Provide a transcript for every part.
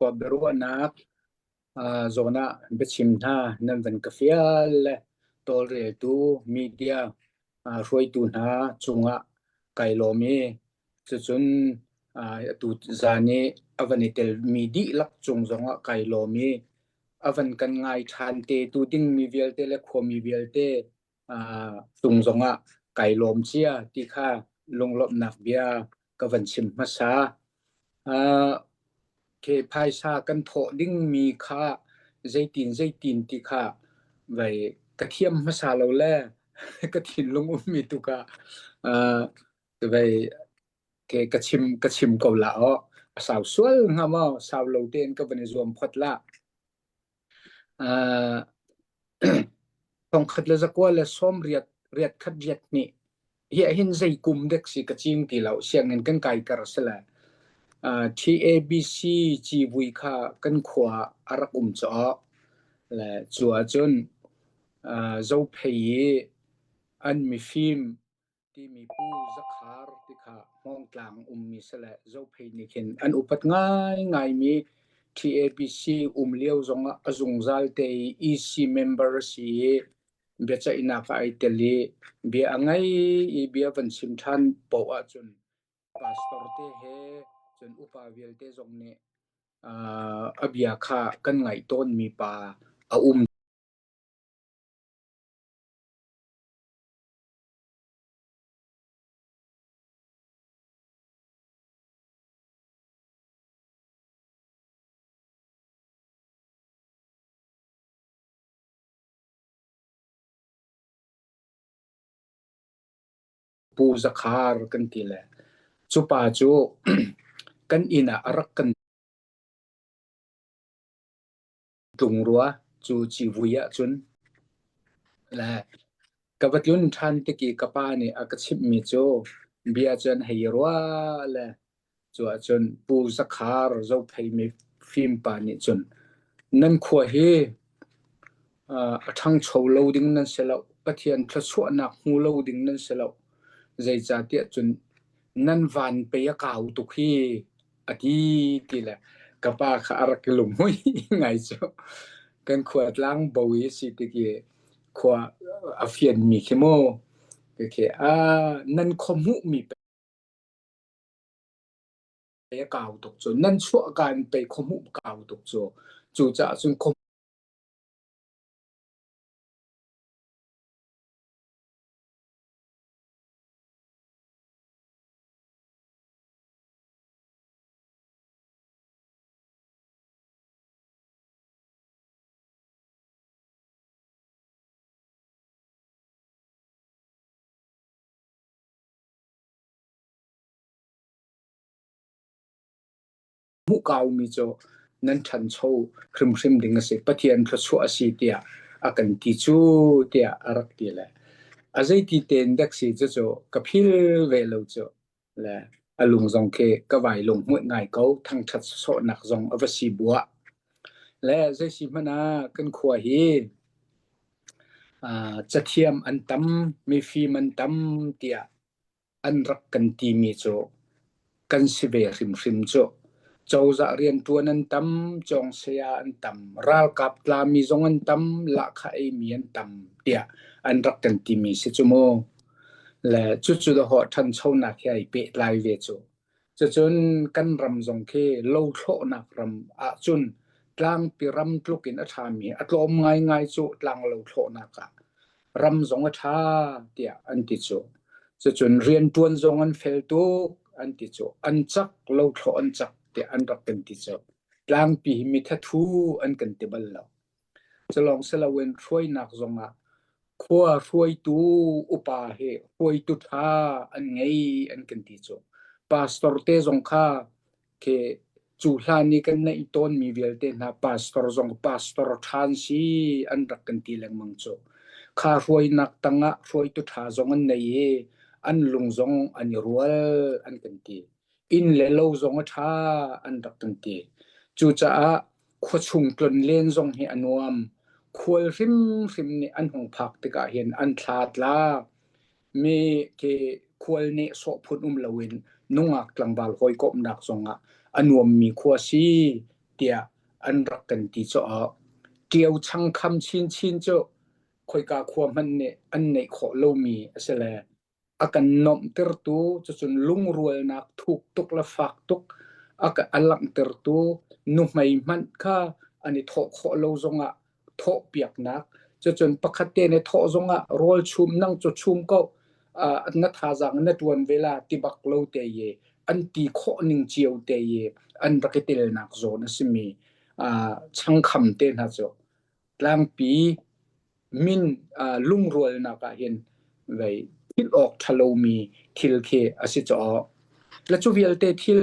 Khua biaruahnak zawn ah biachim hna nan van ka fial le tawlreltu media hruaitu hna cungah kai lawm i cucun atu zan i a van i telmi dihlak cung zongah kai lawm i a van kan ngai ṭhan te tu dingmi vialte le khuami vialte tung zongah kai lawm cia ti kha lunglawmhnak bia ka van chim hmasa. Ke phaisa kan thawh dingmi kha zeitin zeitin ti kha vai ka thiam hmasa lo le ka thinlung ummi tu kha vai ke ka chim ka chim ko la aw. A sau sual hnga maw sau lo tein ka van i zuam phot la. Thongkhat le zakua le sawmriat riat khat riat hnih hi ahhin zei kum dek si ka cing ti lo sianginn kan kai kar si le TABC civui kha kan khua a rak um caw le cu ahcun Zophei i an mifim timi Pu Za Khar ti kha Hmawngtlang ummi si le Zophei nih khin an upat ngaingaimi TABC um lio zongah a zungzal te i EC member a si i biaceihnak ah ai tel i bia a ngei i bia van chim ṭhan paoh ahcun pastor te he cun upa vialte zong nih a bia kha kan ngaih tawnmi pa a um. Pu Za Khar kan ti le cu pa cu kan inn ah a rak kan tlung rua cu civui ahcun le ka va tlun ṭhan tik i ka pa nih a ka chimhmi cu bia cu an hei ruah le cu ahcun Pu Za Khar Zophei mifim pa nih cun nan khua hi a ṭhangcho lo ding nan si lo Pathian thluachuahnak hmu lo ding nan si lo zeicahtiah cun nan van pei a kau tuk hi a ti ti le ka pa kha a rak i lunghmuih ngai cu. Kan khua tlangbo i si tik i khua a fianmi khi mu khi a nan khua hmuhmi pei a kau tuk cu nan chuahka in pei khua hmuh kau tuk cu cucaah cun khua Hmuh kaumi cu nan ṭhancho hrimhrim ding a si. Pathian thluachuah a si tiah a kan ti cu tiah a rak ti le a zeiti tein dek si cucu ka phil ve lo cu. Le a lung zong khi ka vai lung hmuih ngai ko thangṭhat sawhnak zong a va si buah le zei si hmanh ah kan khua hi cathiam an tam mifim an tam tiah an rak kan timi cu kan si ve hrimhrim cu cozah rianṭuan an tam cawng saya an tam ralkap tlami zong an tam lahkhah eimi an tam tiah an rak kan timi si cu mu. Le cucu dawhawh ṭhanchonak he ai pehtlai ve cu. Cucun kan ram zong khi lothlawhnak ram ahcun tlangpi ram tluk in a ṭhami a tlawm ngaingai cu tlang lothlawhnak ah ram zong a ṭha tiah an ti cu. Cucun rianṭuan zong an fel tuk an ti cu. An cak lothlawh an cak tiah an rak kan ti cu. Tlangpi hi mi thathu an kan ti bal lo. Culawng siloin hruainak zongah khua hruaitu upa hi hruaitu ṭha an ngei an kan ti cu. Pastor te zong kha khi cu hlan i kan neih tawnmi vialte hna pastor zong pastor ṭha an si an rak kan ti lengmang cu. Kha hruainak tangah hruaitu ṭha zong an nei i an lung zong an i rual an kan ti. Inn le lo zong a ṭha an rak kan ti. Cucaah khuachung tlonlen zong hi a nuam. Khual hrimhrim nih an hung phak tikah hin an thla tla. Mi khi khual nehsawh phun um loin nungak tlangval hawikomhnak zongah a nuammi khua si ti. tiah an rak kan ti caah Ṭio changkham chinchin cu khoika khua hmanh nih an neih khawh lomi a si le a kan nuamhtertu cucun lungrualnak thuk tuk le fak tuk a langhtertu nuhmei hmanh kha an i thawh khawh lo zongah thawhpiaknak cucun pakhat te nih thawh zongah rawl chum nang cu chum ko na thazaang na ṭuan ve la ti bak lo te i an ti khawh ning cio te i an rak i telnak zawn a simi changkham te hna cu tlangpi min lungrualnak ah hin vei thil awk ṭha lomi thil khi a si caw. Le cu vialte thil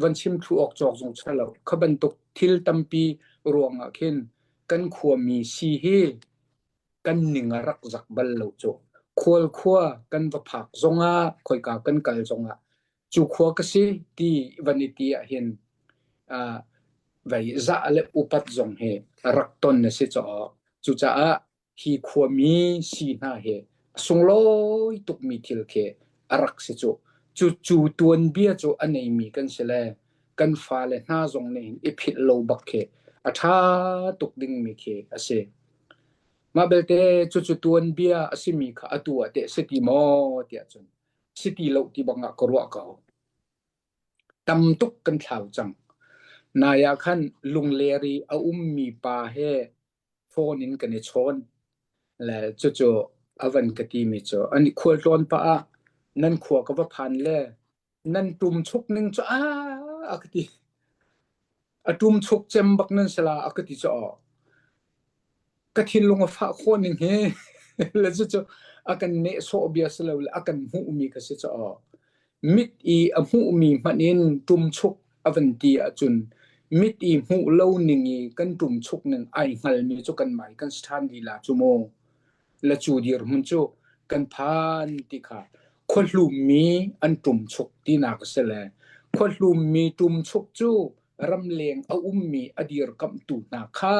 van chim thlu awk cawk zong ṭha lo. Kha bantuk thil tampi ruangah khin kan khuami si hi kan ning a rak zak bal lo cu. Khual khua kan va phak zongah, khoika kan kal zongah cu khua ka si ti van i ti ah hin vei zah le upat zong hi rak ton a si caw. Cucaah hi khuami si hna hi a sunglawi tukmi thil khi a rak si cu. Cu cu tuanbia cu a neimi kan si le kan fale hna zong nih hin i philh lo bak khi a ṭha tuk dingmi khi a si. Mah belte cucu tuanbia a simi kha atu ah teh si ti maw tiah cun si ti lo ti bang ah ka ruah ko. Tam tuk kan thlau cang. Nai ah khan Lungler i a ummi pa he phone in kan i chawn. Le cucu a van ka timi cu an i khualtlawn pah ah nan khua ka va phan le nan tum chuk ning cu a ka ti. A tum chuk cem bak nan si la a ka ti cu aw. Ka thinlung a fah khawh ning hi le cucu a kan nehsawh bia si lo le a kan hmuhmi ka si caw. Mit i a hmuhmi hmanh in ṭumchuk a van ti ahcun mit i hmuh lo ning i kan ṭumchuk ning ai hngalmi cu kanmah i kan si ṭhan lila cu mu. Le cu dirhmun cu kan phan ti kha khuahlummi an ṭumchuk tinak a si le khuahlummi ṭumchuk cu ramleng a ummi a dirkamhtu hna kha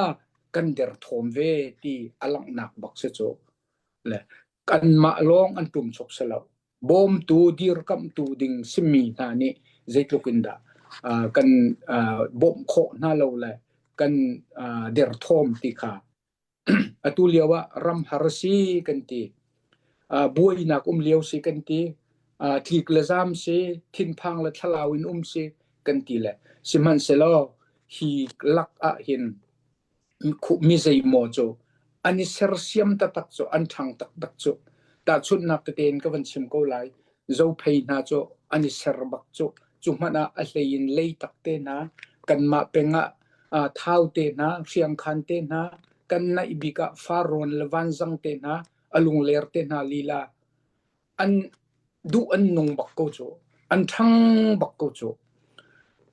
kan derthawm ve ti a langhnak bak si cu. Le kanmah lawng an ṭumchuk si lo. Bawmtu dirkamhtu ding simi hna nih zeitluk in dah kan bawmh khawh hna lo le kan derthawm ti kha atu lio ah ram har si kan ti. Buainak um lio si kan ti. Tlik le zam si, thinphang le thlalau in um si kan ti le sihmanhsehlaw hi lak ah hin mi zeimaw cu an i sersiam taktak cu an ṭhang taktak cu. Tahchunhnak tete in ka van chim ko lai. Zophei hna cu an i ser bak cu. Cu hmanh ah a hlei in leitak te hna, kanmah peng ah thau te hna, hriangkhan te hna, kan naih bik ah farrawn le vanzang te hna, a lungler te hna lila an duh an nung bak ko cu. An ṭhang bak ko cu.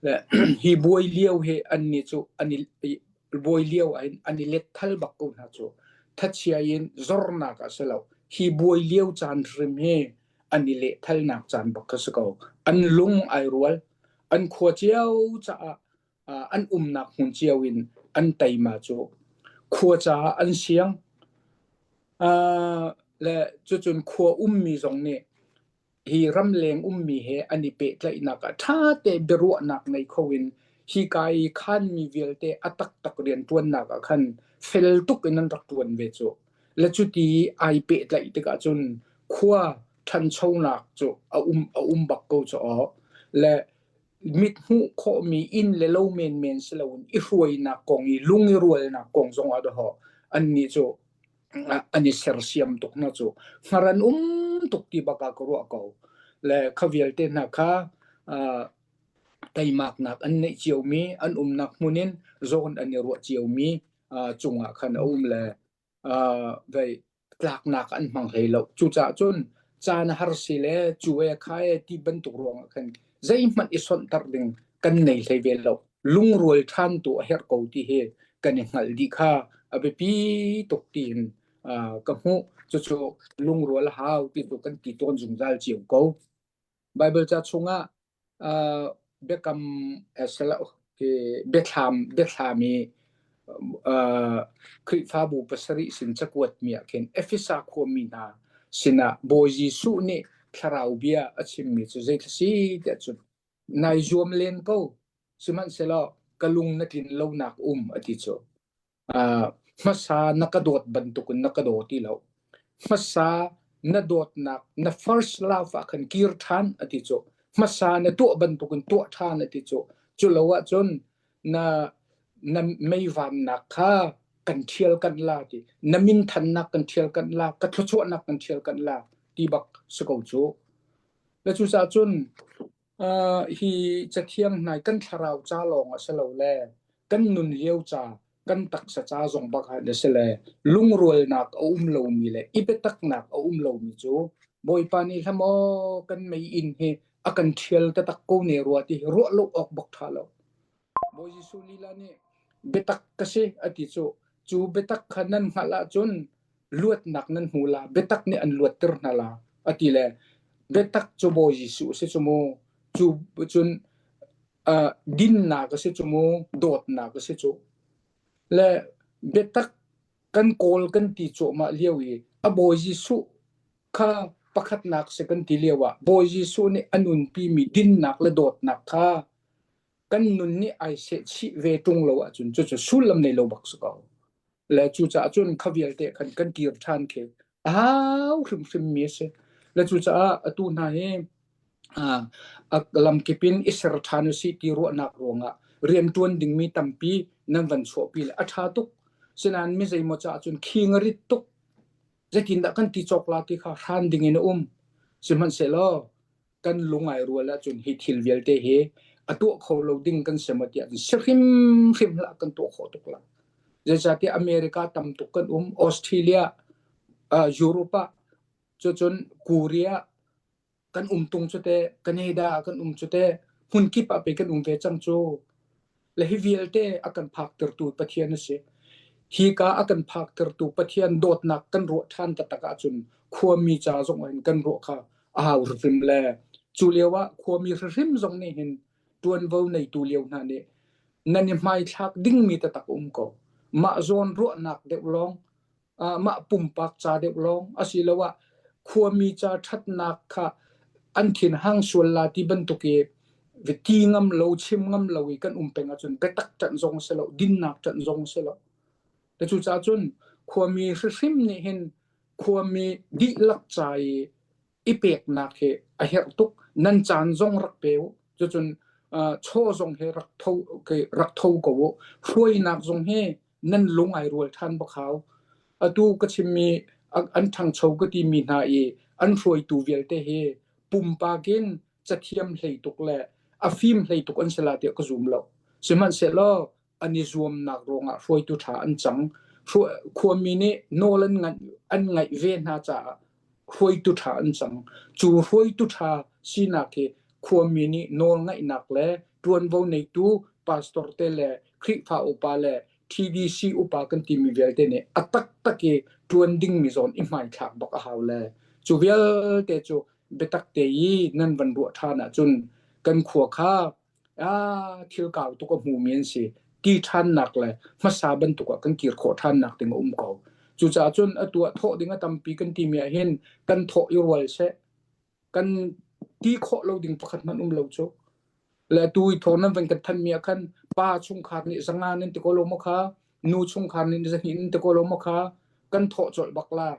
Le hi buai lio hi annih cu an i buai lio ahhin an i letthal bak ko hna cu. Thachia in zornak ah si lo. Hi buai lio caan hrim hi an i lehthalnak caan bak kha si ko. An lung ai rual. An khua cio caah an umnak hmun cio in an teima cu khua caah an siang. Le cucun khua ummi zong nih hi ramleng ummi he an i pehtlaihnak ah ṭha te biaruahnak ngei kho in hika i khanmi vialte a taktak rianṭuannak ah khan fel tuk in an rak ṭuan ve cu. Le cuti ai pehtlaih tikah cun khua ṭhanchonak cu a um bak ko cu aw. Le mit hmuh khawhmi inn le lo menmen si loin i hruainak kong i lung i rualnak kong zong ah dawh annih cu an i sersiam tuk hna cu hngar an um tuk ti bak ah ka ruah ko. Le kha vialte hna kha teimaknak an neih ciomi an umnak hmun in zawn an i ruah ciomi cungah khan a um le vei tlaknak an hmang hlei lo. Cucaah cun caan a har si le cu e kha e ti bantuk ruangah khan zeihmanh i sonhtarh ding kan nei hlei ve lo. Lungrual ṭhan tu a herh ko ti hi kan i hngalh dih kha a biapi tuk tiin ka hmuh. Cucu lungrual a hau ti cu kan ti tawn zungzal cio ko. Baibal ca chungah biakam biathlam biathlam i Khrihfabu pasarih sin cakuatmi ah khin Efesa khuami hna sinah Bawi Jesuh nih thlarau bia a chimmi cu zei si tiah cun nai zuam len ko sihmanhsehlaw. Ka lung na tlin lonak um a ti cu. Uh, hmasa na ka dawt bantukin na ka daw ti lo. Hmasa na dawtnak na first love ah khan kir ṭhan a ti cu. Hmasa na tuah bantukin tuah ṭhan a ti cu. Cu lo ahcun na na meivannak kha kan ṭhial kan la ti. Na minthannak kan ṭhial kan la, ka thluachuahnak kan ṭhial kan la ti bak si ko cu. Le cucaah cun Uh, hi cathiang hna kan thlarau ca lawng a si lo le kan nun lio ca kan taksa ca zong bak ah na si le lungrualnak a um lomi le i biataknak a um lomi cu Bawipa nih hlam aw kan mei inn hi a kan ṭhial taktak ko ne rua ti hi ruah lo awk bak ṭha lo. Bawi Jesuh lila nih biatak ka si a ti cu cu biatak kha nan hngalh ahcun luatnak nan hmu la biatak nih an luatter hna la a ti le biatak cu Bawi Jesuh a si cu mu cu cun uh, dinnak a si cu mu dawtnak a si cu le biatak kan kawl kan ti cuahmah lio i a Bawi Jesuh kha pakhatnak si kan ti lio ah Bawi Jesuh nih a nunpimi dinnak le dawtnak kha kan nun nih ai sehchih ve ṭung lo ahcun cucu sullam nei lo bak si ko. Le cucaah cun kha vialte khan kan kir ṭhan khi a hau hrimhrim mi a si. Le cucaah atu hna hi a lamkip in i ser ṭhan usih ti ruahnak ruangah rianṭuan dingmi tampi nan van chuahpi le a ṭha tuk. Sinain mi zeimaw caah cun khing a rit tuk. Zeitindah kan ti cawk la ti kha hran dingin a um. Sihmanhsehlaw kan lung ai rual ahcun hi thil vialte hi a tuah kho lo ding kan si maw tiah si hrimhrim hlah kan tuah khawh tuk la. Zeicahtiah America tam tuk kan um, Australia, uh, Europe ah, cucun Korea kan um tung cu te, Canada kan um cu te, hmun kip ah pe kan um ve cang cu. Le hi vialte a kan phaktertu Pathian a si. Hi ka a kan phaktertu Pathian dawtnak kan ruah ṭhan taktak ahcun khuami ca zong in kan ruah kha a hau hrimhrim le cu lio ah khuami hrimhrim zong nih hin ṭuanvo neitu lio hna nih nan i hmaithlak dingmi taktak um ko. Mah zawn ruahnak deuh lawng mah pumpak ca deuh lawng asiloah khuami ca ṭhatnak kha an thin hang sual la ti bantuk i ti ngam lo chim ngam lo i kan um peng ahcun biatak ṭanh zong a si lo dinnak ṭanh zong a si lo cucaah cun khuami hrihrim nih hin khuami dihlak ca i i peknak hi a herh tuk nan caan zong rak pe u cucun chaw zong hi rak tho rak tho ko u hruainak zong hi nan lung ai rual ṭhan bak hau atu ka chimmi an ṭhangcho ka timi hna i an hruaitu vialte hi pumpak in cathiam hlei tuk le a fim hlei tuk an si la tiah ka zum lo sihmanhsehlaw an i zuamnak ruangah hruaitu ṭha an cang. Khuami nih nawl an nganh, an ngaih ve hna caah hruaitu ṭha an cang. Cu hruaitu ṭha sinak hi khuami nih nawl ngaihnak le ṭuanvo neitu pastor te le Khrihfa upa le TDC upa kan timi vialte nih a taktak i ṭuan dingmi zawn i hmaithlak bak a hau le cu vialte cu biatak te i nan van ruah ṭhan ahcun kan khua kha ah thil kau tuk a hmumi an si ti ṭhannak le hmasa bantuk ah kan kir khawh ṭhannak ding a um ko cucaah cun atu ah thawh ding a tampi kan timi ah hin kan thawh i rual seh kan ti khawh lo ding pakhat hmanh um lo cu le tu i thawh nan van kan thanmi ah khan pa chungkhar nih zanga nan ti ko lo maw kha nu chungkhar nih zahnih nan ti ko lo maw kha kan thawh colh bak la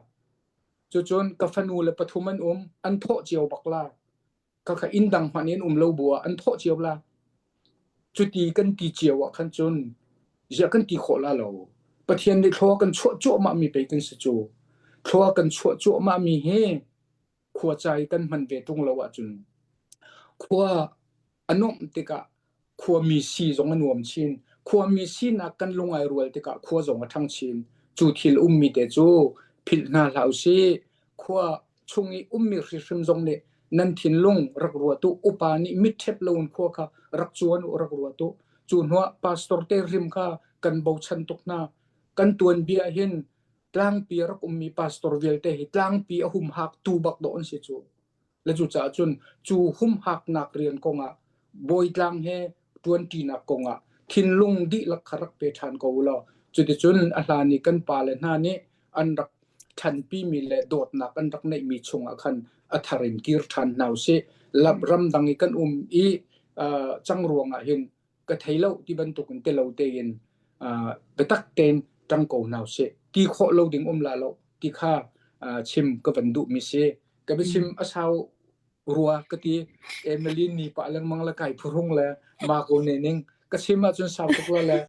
cucun ka fanu le pathum an um an thawh cio bak la Khakha inn dang hmanh in um lo bu ah an thawh cio la. Cuti kan ti cio ah khan cun ziah kan ti khawh la lo. Pathian nih thlua kan chuah cuahmah mi pei kan si cu. Thlua kan chuah cuahmah mi hi khua ca i kan hman ve ṭung lo ahcun khua a nuamh tikah khuami si zong a nuam chin. Khuami sinak kan lung ai rual tikah khua zong a ṭhang chin. Cu thil ummi te cu philh hna hlah usih. Khua chung i ummi hrihrim zong nih nan thinlung rak ruat u. Upa nih mitṭhep loin khua kha rak cuan u, rak ruat u. Cu hnuah pastor te hrim kha kan bochan tuk hna. Kan tuanbia hin tlangpi a rak ummi pastor vialte hi tlangpi a humhak tu bak dawh an si cu. Le cucaah cun cu humhaknak rian kongah bawitlang he ṭuanṭinak kongah thinlung dihlak kha rak pe ṭhan ko u law cuticun a hlan i kan pale hna nih an rak ṭhanpimi le dawtnak an rak neihmi chungah khan a thar in kir ṭhan hna usih. Ramdang i kan um i uh, cang ruangah hin Ka thei lo ti bantuk in te lo tein biatak tein ṭang ko hna usih. Ti khawh lo ding um la lo ti kha chim ka van duhmi si. Ka biachim a sau rua ka ti. Emily ni pah lengmang le kai phuhrung le ma ko ne ning ka chim ahcun sau tuk la le.